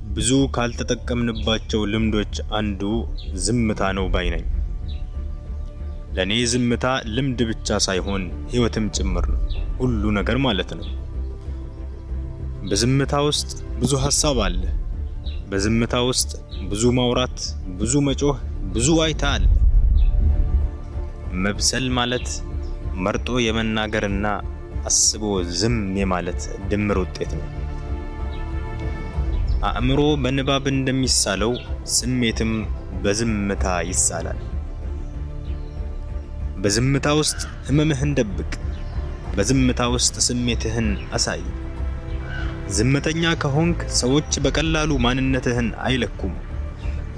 ብዙ ካልተጠቀምንባቸው ልምዶች አንዱ ዝምታ ነው ባይ ነኝ። ለእኔ ዝምታ ልምድ ብቻ ሳይሆን ሕይወትም ጭምር ነው፣ ሁሉ ነገር ማለት ነው። በዝምታ ውስጥ ብዙ ሀሳብ አለ። በዝምታ ውስጥ ብዙ ማውራት፣ ብዙ መጮህ፣ ብዙ ዋይታ አለ። መብሰል ማለት መርጦ የመናገርና አስቦ ዝም የማለት ድምር ውጤት ነው። አእምሮ በንባብ እንደሚሳለው ስሜትም በዝምታ ይሳላል። በዝምታ ውስጥ ህመምህን ደብቅ። በዝምታ ውስጥ ስሜትህን አሳይ። ዝምተኛ ከሆንክ ሰዎች በቀላሉ ማንነትህን አይለኩም።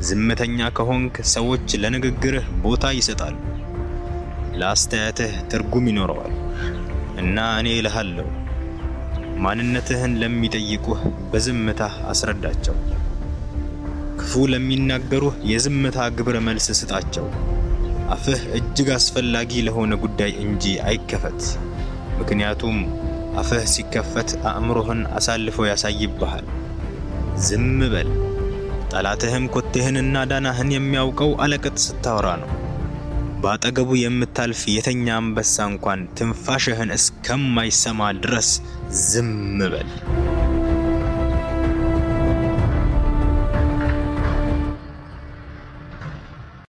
ዝምተኛ ከሆንክ ሰዎች ለንግግርህ ቦታ ይሰጣሉ፣ ለአስተያየትህ ትርጉም ይኖረዋል። እና እኔ እልሃለሁ፣ ማንነትህን ለሚጠይቁህ በዝምታህ አስረዳቸው። ክፉ ለሚናገሩህ የዝምታ ግብረ መልስ ስጣቸው። አፍህ እጅግ አስፈላጊ ለሆነ ጉዳይ እንጂ አይከፈት። ምክንያቱም አፍህ ሲከፈት አእምሮህን አሳልፎ ያሳይብሃል። ዝም በል። ጠላትህም ኮቴህንና ዳናህን የሚያውቀው አለቅጥ ስታወራ ነው። በአጠገቡ የምታልፍ የተኛ አንበሳ እንኳን ትንፋሽህን እስከማይሰማ ድረስ ዝም በል።